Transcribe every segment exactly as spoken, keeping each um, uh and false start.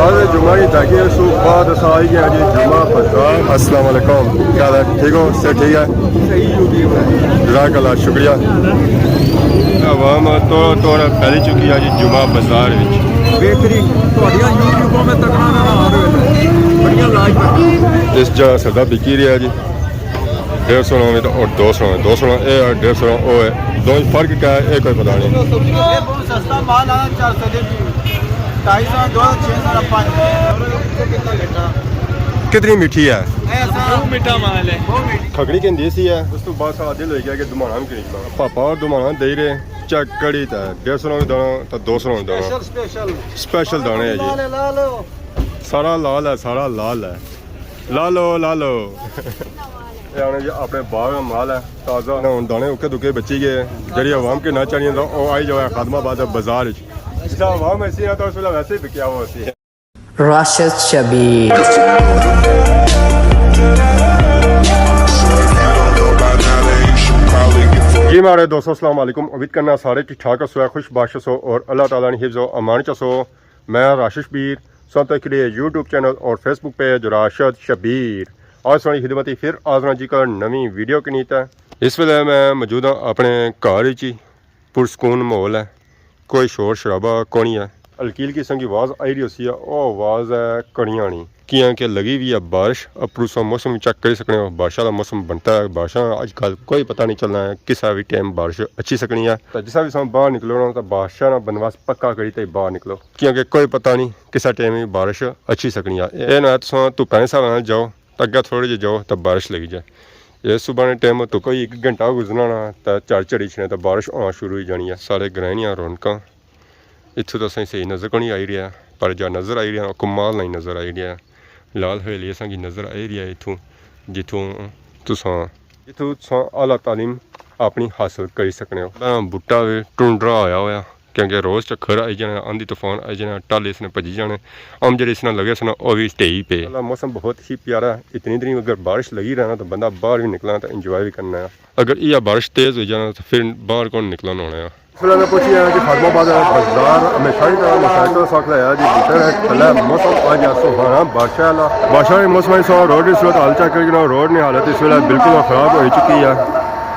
آج جمعہ نی تاکہ اس بعد اساں آئی گئے جی جمعہ بازار۔ السلام علیکم، کیا حال ہے؟ ٹھیک ہو؟ صحت ٹھیک ہے؟ جزاک اللہ، شکریہ۔ عوام توڑا توڑا پھیلی چکی ہے جی جمعہ بازار وچ۔ بہترین، تہاڈیاں یوٹیوب میں تکنا نہ آ رہے، بڑیاں لائک۔ اس جا سدا بکی رہیا جی۔ ڈیڑھ سو نویں اور دو سو نویں، دو سو نویں اے ہے، ڈیڑھ سو نویں او ہے۔ دو فرق کیا ہے، اے کوئی پتہ نہیں۔ اے بہت سستا مال آنا، چار سو دے، ڈھائی سو، دو سو، چھ سو، پانچ سو۔ کتنی میٹھی ہے؟ اے سا بہت میٹھا مال ہے۔ کھکڑی کہندی سی ہے، اس تو بعد سارا دل ہوئی گیا کہ دمانا بھی کھڑی جانا۔ پاپا اور دمانا دے رہے، چیک کری تے ڈیڑھ سو نویں دانا تے دو سو نویں دانا۔ اسپیشل، اسپیشل۔ اسپیشل دانے ہے جی۔ لال ہے، لال ہے۔ سارا لال ہے، سارا لال ہے۔ لا لو، لا لو۔ اے آنے جی اپنے باغ نا مال ہے، تازہ۔ نہ ہن دانے اکے دکے بچی گئے، جیڑھی عوام کے نہ چاہیے تاں او آئی جاوے خادم آباد بازار وچ۔ جس طرح عوام ایسی ہے تاں اس ویلے ویسے ہی بکیا ہوا سی۔ راشد شبیر۔ جی ماڑے دوستو، السلام علیکم۔ امید کرنا سارے ٹھیک ٹھاک ہسو، خوش باش ہسو اور اللہ تعالیٰ نے حفظ و امان چ ہسو۔ میں راشد شبیر، سو تک لیے یوٹیوب چینل اور فیس بک پیج راشد شبیر۔ آج سوانی خدمت ہی پھر آزنا جی کر نویں ویڈیو کنی تے۔ اس ویلے میں موجود ہاں اپنے گھر وچ ہی، پرسکون ماحول ہے، کوئی شور شرابہ کونی ہے۔ ہلکی ہلکی سنگی آواز آئی رہی ہوسی ہے، او آواز ہے کڑیاں نی، کیاں کہ لگی ہوئی ہے بارش۔ اپروں سا موسم چیک کری سکنے ہو، بارشاں دا موسم بنتا ہے، بارشاں اج کل کوئی پتہ نہیں چلنا ہے کسا بھی ٹائم بارش اچھی سکنی ہے۔ تے جسا بھی سا باہر نکلو نا، تے بارشاں نا بندوبست پکا کری تے باہر نکلو۔ کیونکہ کوئی پتہ نہیں کسا ٹائم وی بارش اچھی سکنی آ۔ اے نہ تساں دھوپاں نے حساب نال جاؤ، تے اگے تھوڑے جے جاؤ تے بارش لگی جائے۔ اے صبح نے ٹائم تو کوئی ایک گھنٹہ گزرنا نا تے جھڑ جھڑی اچھنے تے بارش ہونا شروع ہوئی جانی ہے۔ سارے گرائیں نیاں رونقاں۔ اتھوں تو اساں صحیح نظر کونی آئی رہیا، پر جا نظر آئی رہیا، او کمال نہیں نظر آئی رہیا۔ لال حویلی اساں کی نظر آئی رہیا اتھوں، جتھوں تساں، جتھوں تساں اعلیٰ تعلیم اپنی حاصل کری سکنے ہو۔ بوٹا وی ٹنڈرا ہویا ہویا۔ کیونکہ روز چکر آئی جانا، آندھی طوفان آئی جانا، ٹل اس نے بھجی جانے۔ ہم جڑے اس نے لگے سن، او وی ڈھئی پے۔ اللہ، موسم بہت ہی پیارا ہے۔ اتنی دیر اگر بارش لگی رہنا تو بندہ باہر بھی نکلنا تو انجوائے بھی کرنا ہے۔ اگر یہ بارش تیز ہوئی جانا تو پھر باہر کون نکلنا ہونا ہے۔ اس ویلے میں پہنچی آیا جی خادم آباد بازار، ہمیشہ کی طرح موٹرسائیکل ساتھ لایا جی، بوٹے نے تھلے۔ موسم آج ہے سہانا بارشاں والا۔ بارشاں کے موسم وچ سو روڈ کی صورت حال چیک کری جانا، روڈ نی حالت اس ویلے بالکل خراب ہوئی چکی ہے۔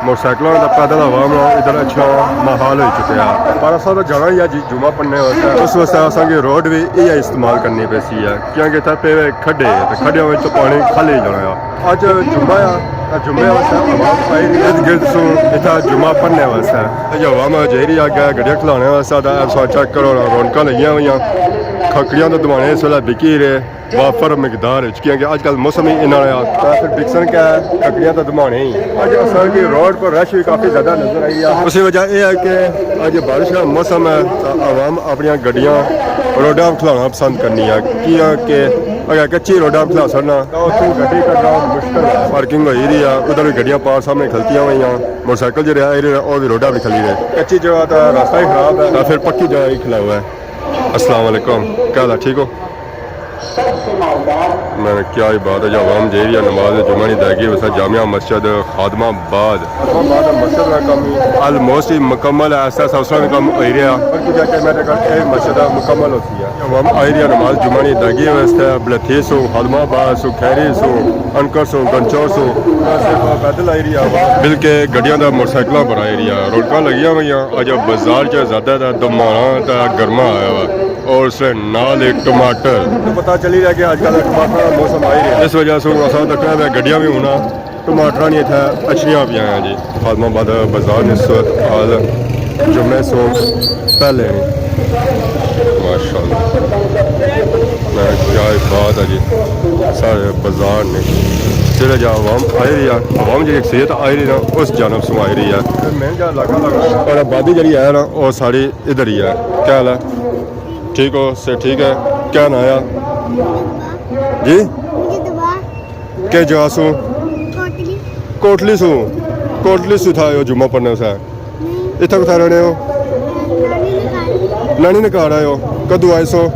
موٹرسائیکلاں دا، پیدل عوام نا ادھر اچھنا ماحول ہوئی چکیا ہے۔ پر اساں تے جانا ہی ہے جی جمعہ پڑھنے واسطے، اس واسطے اساں کی روڈ بھی یہ استعمال کرنی پیسی ہے، کیونکہ اتھے پے ہوئے کھڈے، تے کھڈیاں وچ تو پانی کھل ہی جانا ہے۔ اج جمعہ ہے، تے جمعے واسطے عوام آئی ارد گرد سوں اتھے جمعہ پڑھنے واسطے۔ یہ عوام جائی رہی ہے اگے گڈیاں کھلانے واسطے، تے اے تساں چیک کرو نا، رونقاں لگیاں ہوئیاں۔ کھکڑیاں تے دمانے اس ویلے بکی رہے وافر مقدار وچ، کیونکہ اج کل موسم ہی انہاں آ، تے پھر بکسن کیا ہے، کھکڑیاں تے دمانے ہی۔ اج اساں کی روڈ پر رش بھی کافی زیادہ نظر آئی ہے۔ اس وجہ یہ ہے کہ اج بارش کا موسم ہے، تے عوام اپنیاں گڈیاں روڈاں پر کھلانا پسند کرنی ہے، کیونکہ اگر کچی روڈاں پر کھلاسن نا، تے اتھوں گڈی کڈنا مشکل ہے۔ پارکنگ ہوئی رہی ہے، ادھر بھی گڈیاں پار سامنے کھلتیاں ہوئیاں، موٹرسائیکل جڑے آئی رہے، او بھی روڈاں پر کھلی رہے۔ کچی جگہ تے راستہ ہی خراب ہے، تے پھر پکی جگہ ہی کھلاؤ ہے۔ السلام علیکم، کیا حال ہے؟ ٹھیک ہو؟ میں نے کیا ہی بات ہے، جو عوام جائی رہی ہے نماز جمعہ نی ادائیگی واسطے جامع مسجد خادم آباد۔ خادم آباد مسجد نا کم ہی آلموسٹ ہی مکمل ہے، ایسا ایسا اس طرح کم ہوئی رہیا۔ پر کچھ ٹائم تک اے مسجد مکمل ہوتی ہے۔ عوام آئی رہی ہے نماز جمعہ نی ادائیگی واسطے، بلتھی سو، خادم آباد سو، کھیری سو، انکر سو، گنچور سو، نہ صرف پیدل آئی رہی ہے عوام، بلکہ گڈیاں تے موٹرسائیکلاں پر آئی رہی ہے۔ رونقاں لگیاں ہوئیاں، اج بازار چ زیادہ تر دمانا تے گرما آیا ہوا۔ اور اس نے نال ایک ٹماٹر۔ تو پتہ چلی رہیا کہ اج کل ٹماٹر کا موسم آئی رہیا۔ اس وجہ سے اساں تکنا پیا گڈیاں بھی ہونا، ٹماٹر نہیں اتھے اچھلیاں پیاں ہیں جی۔ خادم آباد بازار نے صورت حال جمعے سو پہلے ہیں۔ ماشاءاللہ۔ میں کیا ہی بات ہے جی۔ سارے بازار نے جڑے جا عوام آئی رہی ہے، عوام جڑی اکثریت آئی رہی نا، اس جانب سوں آئی رہی ہے۔ مین جا علاقہ لگا اور آبادی جڑی ہے نا، وہ ساری ادھر ہی ہے۔ کیا حال ہے؟ ٹھیک ہو؟ سے ٹھیک ہے؟ کیا نام ہے؟ جی؟ کہ جگہ سوں؟ کوٹلی۔ کوٹلی سوں؟ کوٹلی سوں تھا جو جمعہ پڑھنے سے؟ نہیں۔ اتھا کتھا رہنے ہو؟ نانی نے گھر۔ نانی نے گھر آئے ہو؟ کدوں آئے سو؟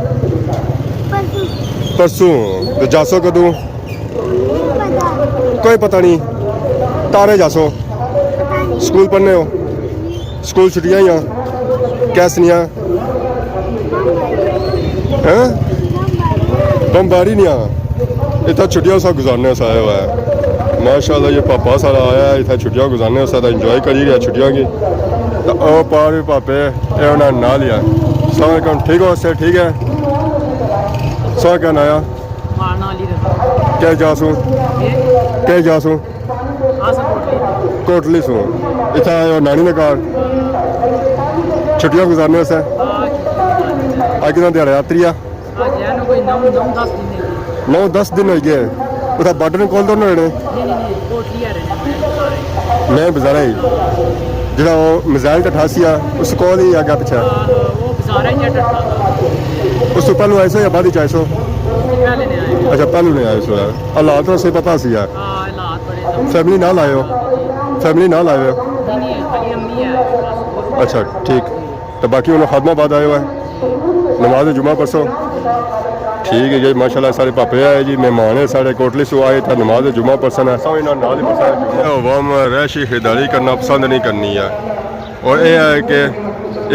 پرسوں۔ پرسوں۔ تو جاسو کدوں؟ نہیں پتا۔ کوئی پتہ نہیں۔ تارے جاسو؟ پتہ نہیں۔ سکول پڑھنے ہو؟ سکول چھٹیاں ہیاں؟ کیس نیاں؟ ہیں؟ بمباری نہیں آ، اتھا چھٹیاں سا گزارنے سا آیا ہوا ہے۔ ماشاءاللہ، یہ پاپا سارا آیا ہے اتھا چھٹیاں گزارنے سا، تے انجوائے کری رہیا چھٹیاں کی۔ تے او پار بھی پاپے، اے انہاں نال ہی ہے۔ السلام علیکم، ٹھیک ہو؟ سر ٹھیک ہے؟ سر کیا نایا؟ ہاں، نال ہی رہتا۔ کیا جا سوں؟ جی؟ کیا جا سوں؟ ہاں، سر، کوٹلی۔ کوٹلی سوں۔ اتھا آئے ہو نانی نے گھر چھٹیاں گزارنے سے؟ ہاں، چھٹیاں گزارنے۔ اج کتنا دیہاڑا؟ تریا؟ اج ہے نا کوئی نو، نو دس دن ہے۔ نو دس دن ہوئی گئے۔ اتھا بارڈر نے کول تو نہ رہنے؟ نہیں، نہیں، نہیں، کوٹلی آ رہے ہیں۔ میں بازار ہی۔ جڑا وہ میزائل تے ٹھاسی آ، اس کول ہی آگے پیچھے؟ ہاں، ہاں، وہ بازار ہی جا ٹٹا۔ اس تو پہلو آئے سو یا بعد وچ آئے سو؟ پہلے نہیں آئے۔ اچھا، پہلو نہیں آئے سو یار۔ حالات تو سے پتہ سی یار۔ ہاں، حالات بڑے زبردست۔ فیملی نال آئے ہو؟ فیملی نال آئے ہو؟ نہیں، نہیں، خالی امی ہے۔ اچھا، ٹھیک۔ تو باقی انہوں خادم آباد آئے ہوئے ہیں، نماز جمعہ پرسوں۔ ٹھیک ہے جی، ماشاءاللہ سارے پاپے آئے جی، مہمان ہیں سارے کوٹلی سو آئے تھے، نماز جمعہ پرسن ہے۔ سو انہاں نال ہی پرسن ہے جمعہ۔ عوام رہائشی خریداری کرنا پسند نہیں کرنی ہے، اور یہ ہے کہ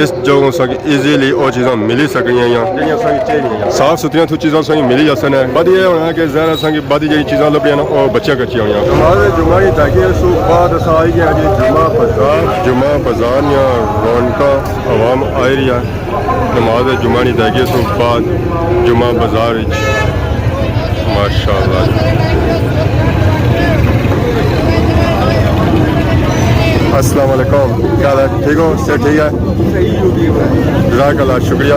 اس جگہوں ساں کی ایزیلی او چیزاں ملی سکنیاں یا جڑیاں ساں کی چاہیے یا صاف ستھریاں تھو چیزاں ساں کی ملی جاسن ہے۔ بعد یہ ہونا کہ ظاہر ہے ساں کی بعد جڑی چیزاں لبھیاں نا او بچیاں کچیاں ہویاں۔ نماز جمعہ کی داگی سو بعد اساں آئی گیا جی جمعہ بازار۔ جمعہ بازار یا رونقاں عوام آئی رہی ہے۔ نماز جمعہ نی داگی سو بعد جمعہ بازار وچ۔ ماشاءاللہ۔ السلام علیکم، کیا حال ہے؟ ٹھیک ہو؟ صحت ٹھیک ہے؟ جزاک اللہ، شکریہ۔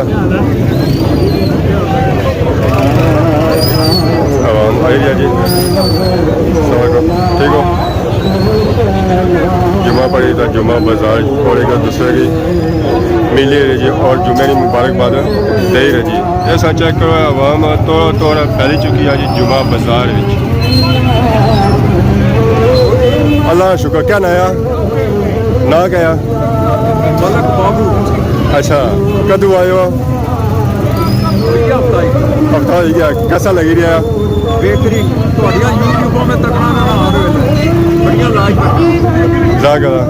عوام آئی گیا جی۔ السلام علیکم، ٹھیک ہو؟ جمعہ پڑھی تو جمعہ بازار اور ایک دوسرے کی ملی رہی جی، اور جمعے کی مبارکباد دے رہی جی۔ ایسا چیک کرو، عوام توڑا توڑا پھیلی چکی ہے جی جمعہ بازار وچ۔ اللہ کا شکر۔ کیا ناں ہے؟ ناں کیا ہے؟ ملک بابو۔ اچھا، کدو آئے ہو؟ ہفتہ ہی۔ ہفتہ ہو گیا، کیسا لگی رہا؟ بہترین۔ تہاڈیاں یوٹیوباں میں تکنا نہ ہر ویلے۔ بڑیاں لائک۔ جزاک اللہ۔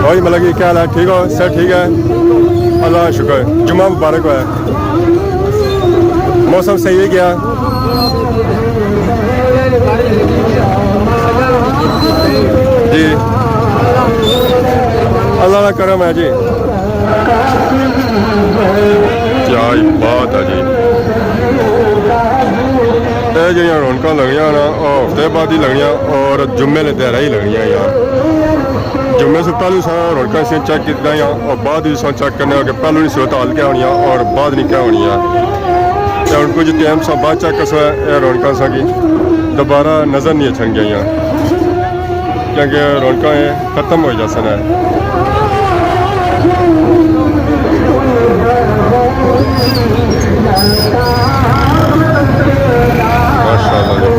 اور ملک جی، کیا حال ہے؟ ٹھیک ہو؟ سب ٹھیک ہے؟ اللہ کا شکر۔ جمعہ مبارک ہوا ہے۔ موسم صحیح ہے کیا؟ جی، اللہ کا کرم ہے جی۔ کیا ہی بات ہے جی۔ اے جیہڑیاں رونقاں لگنیاں نا، او ہفتے بعد ہی لگنیاں اور جمعے نے دیہاڑے ہی لگنیاں یار۔ جمعے سے پہلے سا رونقاں سے چیک کیتا یا اور بعد ہی سا چیک کرنے کہ پہلو نی صورت حال کیا ہونی ہے اور بعد نی کیا ہونی ہے۔ تے ہن کچھ ٹائم سا بعد چیک کرساں، اے رونقاں سا کی دوبارہ نظر نہیں اچھن گیاں، کیونکہ رونقاں اے ختم ہوئی جاسن ہے۔ ماشاءاللہ جی۔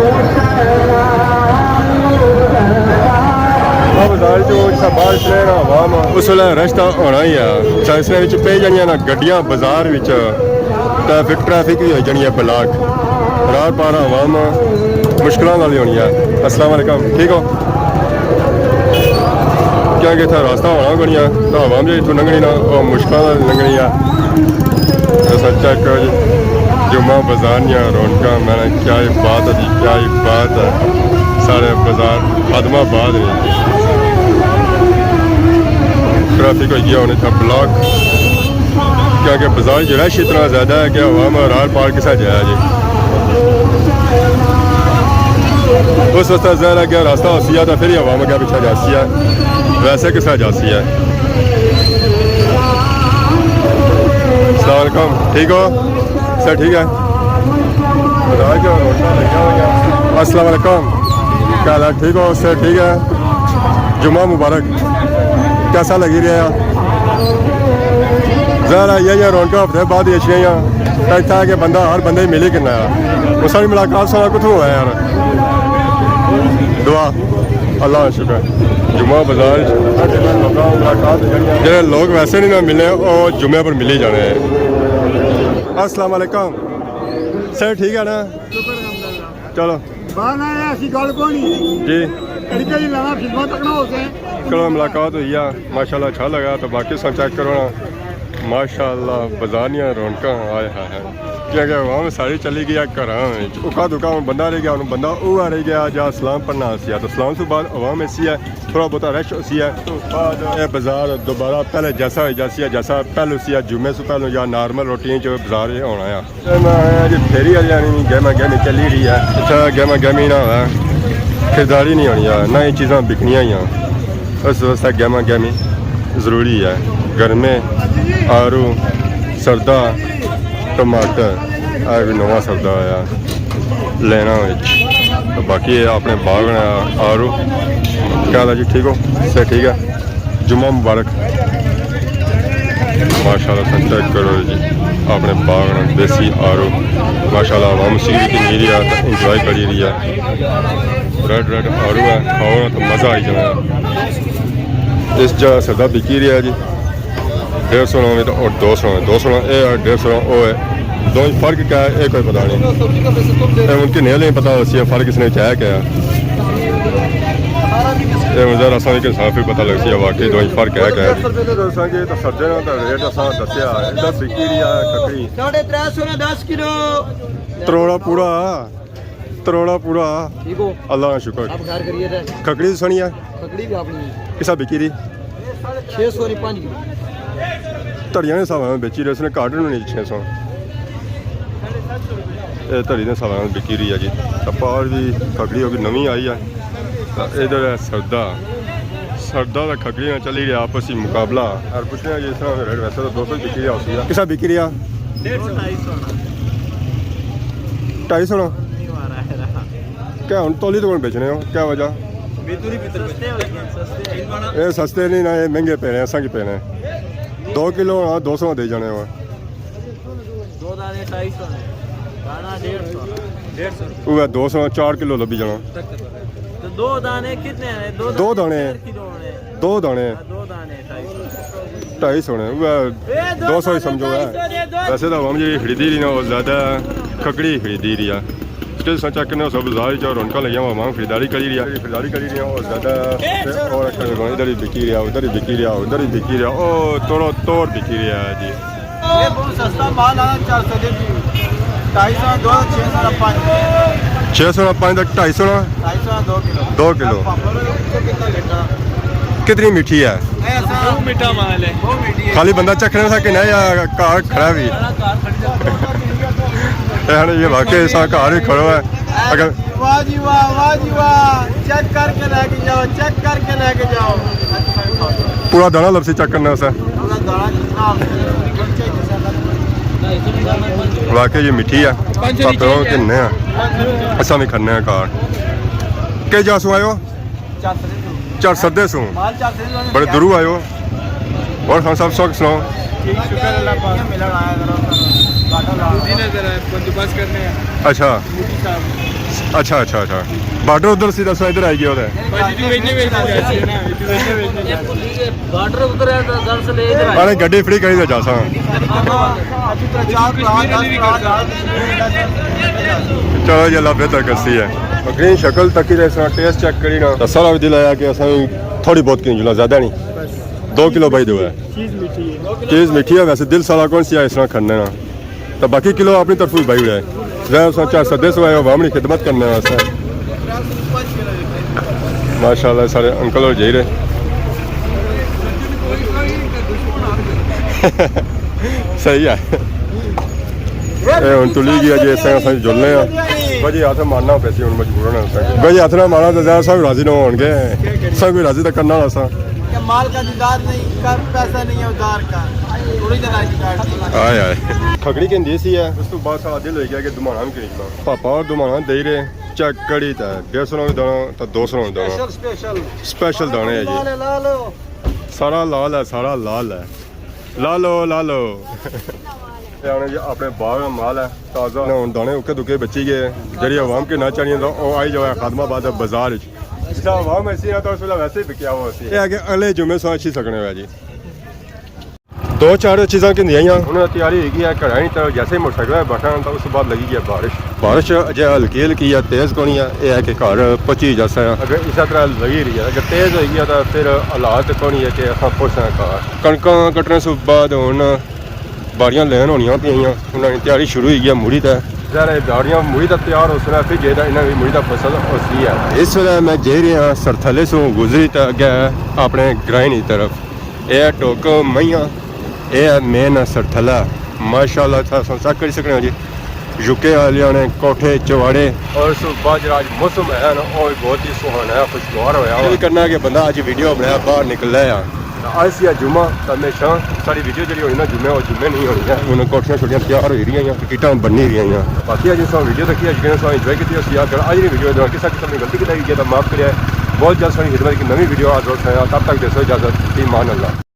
بازار جو اس طرح بارش نے نا عوام اس ویلے رش تاں ہونا ہی ہے۔ سائنس نے وچ پئی جانیاں نا گڈیاں بازار وچ، تے پھر ٹریفک وی ہوئی جانی ہے بلاک۔ راہ پار عوام مشکلاں نال ہی ہونی ہے۔ السلام علیکم، ٹھیک ہو؟ کیونکہ اتھا راستہ ہونا کونی ہے، تاں عوام جیہڑی اتھوں لنگھنی نا، او مشکلاں نال لنگھنی ہے۔ اساں چیک کرو جی، جمعہ بازار نیاں رونقاں، میں نے کیا ہی بات ہے جی، کیا ہی بات ہے۔ سارے بازار خادم آباد نے۔ ٹریفک ہوئی گیا ہن اتھا بلاک، کیونکہ بازار جو رش اتنا زیادہ ہے کہ عوام راہ پار کسا جایا جی۔ اس واسطے ظاہر ہے کہ راستہ ہوسی ہے تو پھر ہی عوام اگے پچھے جاسی ہے، ویسے کسا جاسی ہے۔ السلام علیکم، ٹھیک ہو؟ سر ٹھیک ہے؟ السلام علیکم، کیا حال ہے؟ ٹھیک ہو؟ سر ٹھیک ہے؟ جمعہ مبارک۔ کیسا لگی رہا؟ ظاہر ہے یہ، یہ رونقاں ہفتے بعد ہی اچھیاں ہیاں۔ اتھا کہ بندہ ہر بندے ملی کنا ہے۔ اس ساری ملاقات سارا کتھوں ہوا ہے یار؟ دعا۔ اللہ کا شکر۔ جمعہ بازار جڑے لوگ ویسے نہیں نہ ملے، وہ جمعے پر ملی جانے ہیں۔ السلام علیکم۔ سر ٹھیک ہے نا؟ چلو۔ باہر آیا، ایسی گل کوئی نہیں۔ جی۔ کڑی کڑی لانا، فلماں تکنا ہوتے ہیں۔ چلو، ملاقات ہوئی ہے، ماشاءاللہ اچھا لگا، تو باقی سب چیک کرو نا۔ ماشاءاللہ، بازار نیاں رونقاں، ہائے ہائے ہائے۔ کیونکہ عوام ساری چلی گئی ہے گھراں وچ۔ اکا دکا ہن بندہ رہ گیا، ہن بندہ اوہا رہ گیا جا سلام پڑھنا سی۔ تو سلام تو بعد عوام ایسی ہے، تھوڑا بہت رش ہوسی ہے۔ بعد اے بازار دوبارہ پہلے جیسا ہوئی جاسی ہے، جیسا پہلو سی ہے، جمعے سے پہلو یا نارمل روٹین چ بازار اے ہونا ہے۔ میں آیا جی پھیری آلیاں نی گہما گہمی چلی رہی ہے۔ اتھا گہما گہمی نہ ہوئے، خریداری نہیں ہونی ہے، نہ یہ چیزاں بکنیاں ہی ہیں۔ اس واسطے گہما گہمی ضروری ہے۔ گرمے، آڑو، سردا، ٹماٹر، اے کوئی نواں سودا آیا لینا وچ۔ تو باقی اے اپنے باغ نے آڑو۔ کیا حال ہے جی؟ ٹھیک ہو؟ صحت ٹھیک ہے؟ جمعہ مبارک۔ ماشاءاللہ، تساں چیک کرو جی، اپنے باغ نے دیسی آڑو۔ ماشاءاللہ، عوام اسی وچ گھنی رہی ہے، انجوائے کری رہی ہے۔ ریڈ ریڈ آڑو ہے، کھاؤ نا تو مزہ آئی جانا ہے۔ اس جا سودا بکی رہیا جی۔ ڈیڑھ سو نا وی تے او دو سو نا، دو سو نا اے ہے، ڈیڑھ سو نا او ہے۔ دونوں فرق کیا ہے، اے کوئی پتہ نہیں۔ اے ہن کنے آلے پتہ ہوسی، فرق اس نے چاہیا کیا ہے۔ اے ہن ذرا اساں کی صاف ہی پتہ لگسی، واقعی دونوں فرق ہے کیا ہے۔ ڈیڑھ سو روپے دے دو ساں جی، تے سرجے نا تے ریٹ اساں دسیا ہے، ادھر بکی رہی ہے ککڑی۔ ساڑھے ترے سو نا دس کلو۔ تروڑا پورا۔ تروڑا پورا۔ ٹھیک ہو؟ اللہ کا شکر۔ سب خیر خیریت ہے؟ ککڑی سنی ہے؟ ککڑی بھی اپنی ہے۔ کسا بکی دی؟ چھ سو نی پانچ کلو۔ دھڑیاں نے حساب نال بیچی رہے، اس نے کارٹن نہیں چھ سو۔ اے دھڑی نے حساب نال بکی رہی ہے جی۔ تے پار بھی ککڑی ہوگی نویں آئی ہے۔ تے ادھر ہے سردا۔ سردا تے ککڑی نال چلی رہیا آپسی مقابلہ۔ اور پوچھنے ہیں جی اس طرح ریٹ ویسے تو دو سو ہی بکی رہیا ہوسی ہے۔ کسا بکی رہیا؟ ڈیڑھ سو، ڈھائی سو نا۔ ڈھائی سو نا؟ نہیں مارا ہے۔ کیا ہن تولی تو کون بیچنے ہو؟ کیا وجہ؟ بیتولی بیتولی۔ سستے ہو گئے، سستے۔ اے سستے نہیں نا، اے مہنگے پینے، اساں کی پینے۔ دو کلو ہونا، دو سو دے جانے ہو۔ دو دانے ڈھائی سو نے، دانا ڈیڑھ سو۔ ڈیڑھ سو۔ وہ دو سو چار کلو لبھی جانا۔ تو دو دانے کتنے ہیں؟ دو دو دانے۔ چار کلو ہونے۔ دو دانے۔ ہاں، دو دانے۔ ڈھائی سو نے، وہ اے دو سو ہی سمجھو ہے۔ ویسے تو عوام جی خریدی رہی نا، وہ زیادہ ککڑی خریدی رہی ہے۔ اس کے ساتھ چیک کرنے سب بازار چ رونقاں لگیاں، عوام خریداری کری رہی ہے، خریداری کری رہی ہے، وہ زیادہ اور ادھر ہی بکی رہیا، ادھر ہی بکی رہیا، ادھر ہی بکی رہیا، او توڑو توڑ بکی رہیا ہے جی۔ یہ بہت سستا مال آنا، چار سو دے دی۔ ڈھائی سو دو، چھ سو پانچ۔ چھ سو پانچ تک ڈھائی سو نا؟ ڈھائی سو دو کلو۔ دو کلو۔ پاپڑ کتنا میٹھا۔ کتنی میٹھی ہے؟ ایسا بہت میٹھا مال ہے۔ بہت میٹھی ہے۔ خالی بندہ چکھنے سا کہ نہیں یا گھر کھڑا بھی؟ اے ہن یہ واقعی سا گھر ہی کھڑا ہے۔ اگر واہ جی واہ، واہ جی واہ، چیک کر کے لے کے جاؤ، چیک کر کے لے کے جاؤ۔ پورا دانا لبسی چیک کرنے سے۔ پورا دانا کتنا آپ کو چاہیے سر؟ واقعی یہ میٹھی ہے۔ پاپے ہو کہ نہیں ہے؟ اساں بھی کھنے ہیں کار۔ کئی جا سو آئے ہو؟ چار سو دے سو۔ چار سو دے سو۔ مال چار سو دے سو۔ بڑے دوروں آئے ہو۔ اور خان صاحب، سب سناؤ؟ ٹھیک، شکر اللہ پاک۔ ملن آیا ذرا، گاٹا لا۔ جی نہ ذرا بندوبست کرنے ہیں۔ اچھا۔ مفتی صاحب۔ اچھا، اچھا، اچھا۔ بارڈر ادھر سی، دسو ادھر آئی گیا ادھر۔ بس جی، ویجنے ویجنے جاسی ہے نا، ویجنے ویجنے جاسی ہے۔ بارڈر ادھر ہے تو دس لے ادھر آئے۔ ارے گڈی فری کری دے جاساں۔ چلو جی، اللہ بہتر کرسی ہے۔ بکری شکل تکی تے اساں ٹیسٹ چیک کری نا۔ تے سارا بھی دل آیا کہ اساں تھوڑی بہت کیوں جلا، زیادہ نہیں۔ دو کلو بھائی دو ہے۔ چیز میٹھی ہے۔ چیز میٹھی ہے، ویسے دل سارا کون سی ہے اس طرح کھڑنے نا۔ تے باقی کلو اپنی طرف بھی بھائی اڑے۔ ظاہر اساں چار سدے سو آئے عوام نی خدمت کرنے واسطے۔ ماشاءاللہ سارے انکل ہو جائی رہے۔ صحیح ہے۔ اے ہن تلی گیا جی، اس طرح اساں جلنے آں۔ بھائی ہتھ مارنا پیسی ہن مجبورن اساں۔ بھائی ہتھ نہ مارا تے ظاہر سب راضی نہ ہون گے۔ سب کوئی راضی تے کرنا اساں۔ کہ مال کا دیدار نہیں کر، پیسہ نہیں ہے ادھار کا۔ اوریجنل آئی ڈی کارڈ نہیں۔ ہائے ہائے۔ کھکڑی کہندی سی ہے، اس تو بعد سارا دل ہوئی گیا کہ دمانا بھی کھڑی۔ پاپا اور دمانا دے رہے، چیک کری تے ڈیڑھ سو نا بھی دانا تے دو سو نا بھی دانا۔ اسپیشل، اسپیشل۔ اسپیشل دانے ہیں جی۔ لال ہے، لال ہو۔ سارا لال ہے، سارا لال ہے۔ لا لو، لا لو۔ اے آنے جی اپنے باغ نا مال ہے، تازہ۔ نہ ہن دانے اکے دکے بچی گئے، جیڑھی عوام کے نہ چاہنی تو او آئی جاوے خادم آباد بازار وچ۔ جس طرح عوام ایسی ہے تو اس ویلے ویسے ہی بکیا ہوا سی۔ اے آ کے اگلے جمعے سو اچھی سکنے ہوئے جی۔ دو چار چیزاں کیندیاں ہیاں۔ ہن تیاری ہوئی گئی ہے، گھراں ہی تے جیسے ہی موٹر سائیکل پر بیٹھا ہاں تاں اس بعد لگی گیا بارش۔ بارش اجے ہلکی ہلکی ہے، تیز کونی ہے، اے ہے کہ گھر پہنچی جاساں۔ اگر اسے طرح لگی رہی ہے، اگر تیز ہوئی گیا تاں پھر حالات کونی ہے کہ اساں پہنچنا گھر۔ کنکاں کٹنے سوں بعد ہن باڑیاں لین ہونیاں پیاں، انہاں نی تیاری شروع ہوئی گئی ہے مڑی تے۔ ظاہر ہے باڑیاں مڑی تے تیار ہو سنا، پھر جے تاں انہاں نی مڑی تے فصل ہوسی ہے۔ اس ویلے میں جائی رہیا ہاں سرتھلے سوں گزری تے اگے اپنے گرائیں نی طرف۔ اے ہے ٹوک مئیاں، اے ہے مین سرتھلا۔ ماشاءاللہ، اتھا تساں چیک کری سکنے ہو جی، یوکے آلیاں نے کوٹھے چواڑے۔ اور اس بعد جڑا اج موسم ہے نا، او بہت ہی سہانا ہے، خوشگوار ہویا۔ یہ بھی کرنا کہ بندہ اج ویڈیو بنایا، باہر نکل لیا۔ تے اج سی جمعہ، تے ہمیشہ ساری ویڈیو جڑی ہونی نا جمعے، او جمعے نہیں ہونی ہے۔ ہن کوٹھیاں شوٹھیاں تیار ہوئی رہیاں ہیں، ٹکٹاں بنی رہیاں ہیں۔ باقی اج اساں ویڈیو تکی، اج کنے اساں انجوائے کیتی، اسی آ کر اج نی ویڈیو دے کسا قسم دی غلطی کیتی گئی ہے تاں معاف کریا۔ بہت جلد ساری خدمت کی نوی ویڈیو حاضر ہوساں، تب تک دیسو اجازت، فی امان اللہ۔